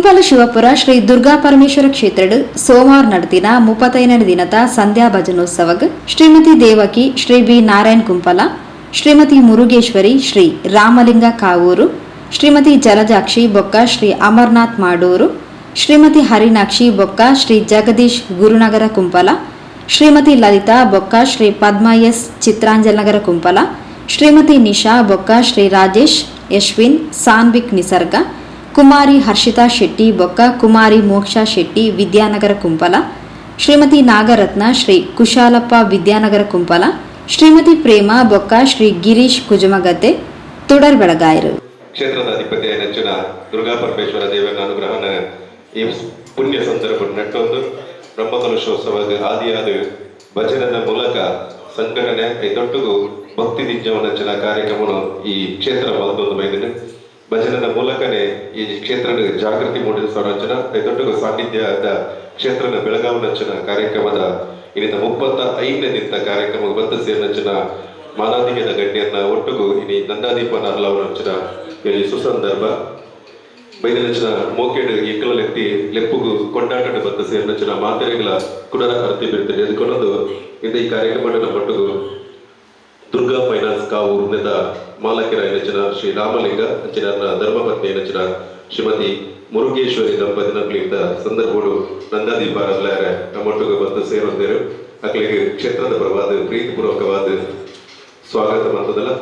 ಕುಂಪಲ ಶಿವಪುರ ಶ್ರೀ ದುರ್ಗಾ ಪರಮೇಶ್ವರ ಕ್ಷೇತ್ರಡ್ ಸೋಮವಾರ ನಡೆದಿನ 35ನೇ ದಿನದ ಸಂಧ್ಯಾ ಭಜನೋತ್ಸವಗ್ ಶ್ರೀಮತಿ ದೇವಕಿ, ಶ್ರೀ ಬಿ ನಾರಾಯಣ್ ಕುಂಪಲ, ಶ್ರೀಮತಿ ಮುರುಗೇಶ್ವರಿ, ಶ್ರೀ ರಾಮಲಿಂಗ ಕಾವೂರು, ಶ್ರೀಮತಿ ಜಲಜಾಕ್ಷಿ ಬೊಕ್ಕ ಶ್ರೀ ಅಮರ್ನಾಥ್ ಮಾಡೂರು, ಶ್ರೀಮತಿ ಹರಿನಾಕ್ಷಿ ಬೊಕ್ಕ ಶ್ರೀ ಜಗದೀಶ್ ಗುರುನಗರ ಕುಂಪಲ, ಶ್ರೀಮತಿ ಲಲಿತಾ ಬೊಕ್ಕ ಶ್ರೀ ಪದ್ಮ ಎಸ್ ಚಿತ್ರಾಂಜಲನಗರ ಕುಂಪಲ, ಶ್ರೀಮತಿ ನಿಶಾ ಬೊಕ್ಕ ಶ್ರೀ ರಾಜೇಶ್, ಯಶ್ವಿನ್, ಸಾನ್ವಿಕ್ ನಿಸರ್ಗ, ಕುಮಾರಿ ಹರ್ಷಿತಾ ಶೆಟ್ಟಿ ಬೊಕ್ಕ ಕುಮಾರಿ ಮೋಕ್ಷಾ ಶೆಟ್ಟಿ ವಿದ್ಯಾನಗರ ಕುಂಪಲ, ಶ್ರೀಮತಿ ನಾಗರತ್ನ, ಶ್ರೀ ಕುಶಾಲಪ್ಪ ವಿದ್ಯಾನಗರ ಕುಂಪಲ, ಶ್ರೀಮತಿ ಪ್ರೇಮ ಬೊಕ್ಕ ಶ್ರೀ ಗಿರೀಶ್ ಕುಜುಮಗದ್ದೆ ತುಡರ್ ಬೆಳಗಾಯರು. ಕ್ಷೇತ್ರದ ಅಧಿಪತಿಯ ನೆಚ್ಚಿನ ದುರ್ಗಾ ಪರಮೇಶ್ವರ ದೇವನ ಅನುಗ್ರಹನ ಈ ಪುಣ್ಯ ಸಂದರ್ಭ ನಟ್ಟೊಂದು ಬ್ರಹ್ಮಕಲಶೋತ್ಸವ ಆದಿಯಾದ ಭಜನದ ಮೂಲಕ ಸಂಘಟನೆ ಐತೊಟ್ಟುಗು ಭಕ್ತಿ ದಿಂಜವನಂಚಿನ ಕಾರ್ಯಕ್ರಮ ಈ ಕ್ಷೇತ್ರ ಮಲ್ತೊಂದು ಬೈದಿನ. ಭಜನದ ಮೂಲಕನೇ ಈ ಕ್ಷೇತ್ರದ ಜಾಗೃತಿ ಮೂಡಿಸುವ ಐತೊಟ್ಟುಗು ಸಾನ್ನಿಧ್ಯದ ಕ್ಷೇತ್ರದ ಬೆಳಗಾವನಂಚಿನ ಕಾರ್ಯಕ್ರಮದ ಇನ್ನಿತ 35ನೇ ದಿನದ ಕಾರ್ಯಕ್ರಮ ಬತ್ತ ಸೇರಿನಂಚಿನ ಮಾನಾದಿಗೆದ ಗಣ್ಯರನ್ನ ಒಟ್ಟುಗು ಇನಿ ನಂದಾದೀಪ ನಾರ್ಲವನಂಚಿನ ಈ ಸುಸಂದರ್ಭ ಬೈದಿನಂಚಿನ ಮೋಕೆಡ್ ಎಂಕಲಲೆತ್ತಿ ಲೆಪ್ಪುಗು ಕೊಂಡಾಟದ ಬತ್ತ ಸೇರಿನಂಚಿನ ಮಾತೆರೆಗಳ ಕುಡರ ಅರ್ತಿ ಬಿಡ್ತಾರೆ ಎದ್ಕೊಂಡೊಂದು ಇಂದ ಈ ಕಾರ್ಯಕ್ರಮ ಮಟ್ಟುಗು ದುರ್ಗಾ ಫೈನಾನ್ಸ್ ಕಾವೂರು ನೆದ ಮಾಲಕರ ನೆಚ್ಚಿನ ಶ್ರೀ ರಾಮಲಿಂಗ ಅಂಚಿನ ಧರ್ಮಪತ್ನಿ ನೆಚ್ಚಿನ ಶ್ರೀಮತಿ ಮುರುಗೇಶ್ವರಿ ದಂಪತಿನಕ್ಲಿಂದ ಸಂದರ್ಭಡು ನಂದಾದೀಪ ಅರ್ಲಾರೆ ನಮ್ಮೊಟ್ಟಿಗೆ ಬಂದು ಸೇರೊಂದಿರು. ಅಕ್ಲಿಗೆ ಕ್ಷೇತ್ರದ ಪರವಾದ ಪ್ರೀತಿಪೂರ್ವಕವಾದ ಸ್ವಾಗತ ಮಂತದಲ್ಲ.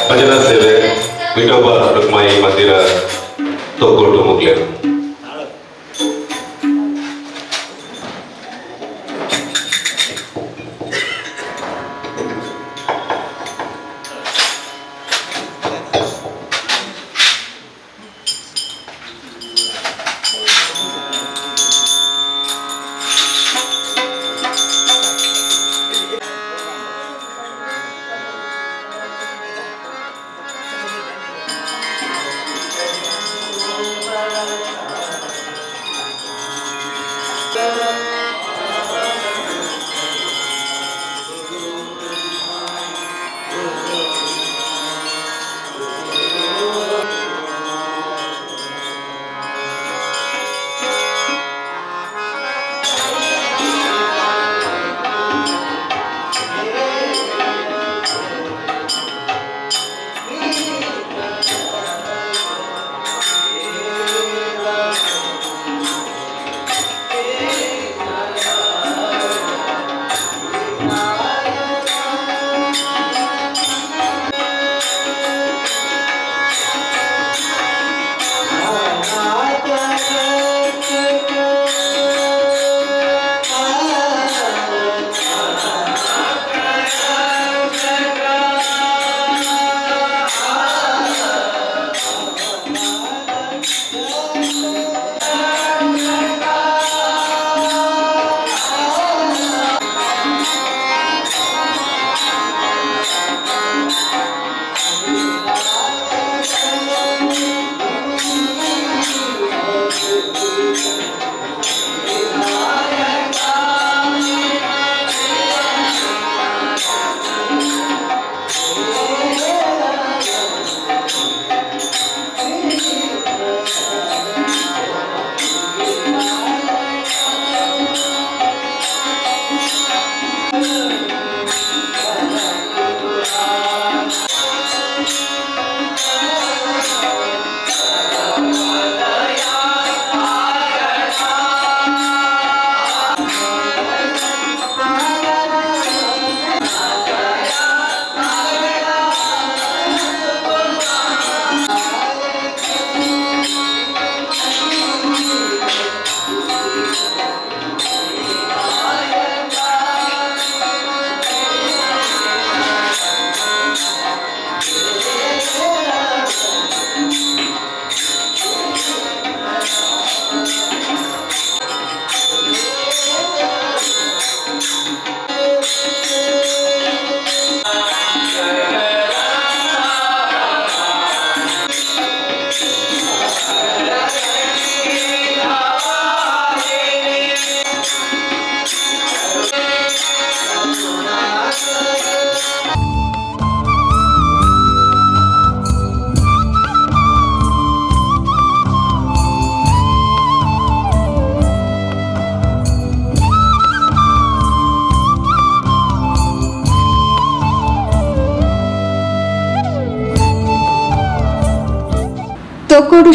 ಭಜನಾ ಸೇವೆ ವಿಠೋಬ ರುಕ್ಮಾಯಿ ಮಂದಿರ, ತೊಕ್ಕೊಟ್ಟು ಮುಗ್ಲೇರು.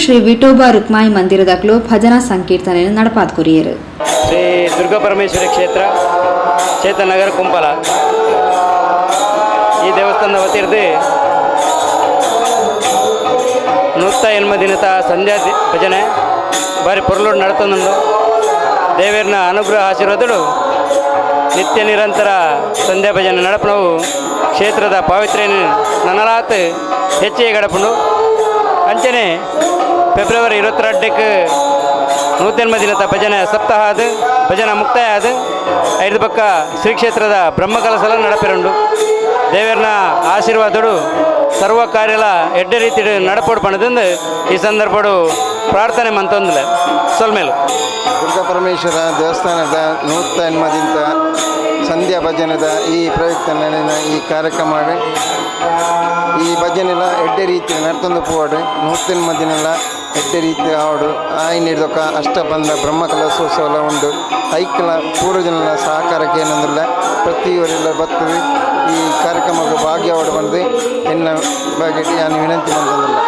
ಶ್ರೀ ವಿಠೋಬ ರುಕ್ಮಾಯಿ ಮಂದಿರದಕ್ಲು ಭಜನಾ ಸಂಕೀರ್ತನೆ ನಡಪಾದ್ ಕೊರಿಯರು. ಶ್ರೀ ದುರ್ಗಾ ಪರಮೇಶ್ವರಿ ಕ್ಷೇತ್ರ, ಚೇತನಗರ, ಕುಂಪಲ. ಈ ದೇವಸ್ಥಾನದ ವತಿರ್ದು 180 ದಿನದ ಸಂಧ್ಯಾ ಭಜನೆ ಬಾರಿ ಪೊರ್ಲುಡು ನಡತೊಂದುಂಡು. ದೇವೆರ್ನ ಅನುಗ್ರಹ ಆಶೀರ್ವಾದಡು ನಿತ್ಯ ನಿರಂತರ ಸಂಧ್ಯಾ ಭಜನೆ ನಡಪನವು ಕ್ಷೇತ್ರದ ಪಾವಿತ್ರ್ಯನ ನನಲಾತ್ ಹೆಚ್ಚಿಗೆ ಗಡಪುಂಡು. ಅಂಚನೆ ಫೆಬ್ರವರಿ 22ಕ್ಕೆ 180 ದಿನದ ಭಜನೆ ಸಪ್ತಾಹ ಅದು ಭಜನಾ ಮುಕ್ತಾಯ ಅದು ಐದು ಪಕ್ಕ ಶ್ರೀ ಕ್ಷೇತ್ರದ ಬ್ರಹ್ಮಕಲಸಲ ನಡಪಿರುಂಡು. ದೇವರನ ಆಶೀರ್ವಾದಡು ಸರ್ವ ಕಾರ್ಯಲ ಎಡ್ಡೆ ರೀತಿ ನಡಪೋಡು ಪಣದಿಂದ ಈ ಸಂದರ್ಭಡು ಪ್ರಾರ್ಥನೆ ಮಂತೊಂದಿಲ್ಲ. ಸೊಲ್ಮೇಲು. ದುರ್ಗಾ ಪರಮೇಶ್ವರ ದೇವಸ್ಥಾನದ 180ದಿಂದ ಸಂಧ್ಯಾ ಭಜನೆದ ಈ ಪ್ರಯುಕ್ತ ನಡೆದ ಈ ಕಾರ್ಯಕ್ರಮ, ಈ ಭಜನೆಲ ಎಡ್ಡೆ ರೀತಿ ನಡ್ತೊಂದು ಪೋವಡು. 180 ದಿನಲ ಎಡ್ಡೆ ರೀತಿ ಆವಡು. ಆಯ್ನ ಹಿಡ್ದೊಕ್ಕ ಅಷ್ಟಬಂಧ ಬ್ರಹ್ಮ ಕಲಶೋತ್ಸವ ಉಂಡು. ಐಕ್ಲ ಪೂರ್ವಜನಲ ಸಹಕಾರಕ್ಕೆ ಏನಂದಿಲ್ಲ, ಪ್ರತಿಯವರೆಲ್ಲ ಬರ್ತದೆ ಈ ಕಾರ್ಯಕ್ರಮಕ್ಕೆ ಭಾಗ್ಯ ಬಂದು ಎನ್ನ ಬಗ್ಗೆ ನಾನು ವಿನಂತಿ ಮಂತೊಂದುಲ್ಲ.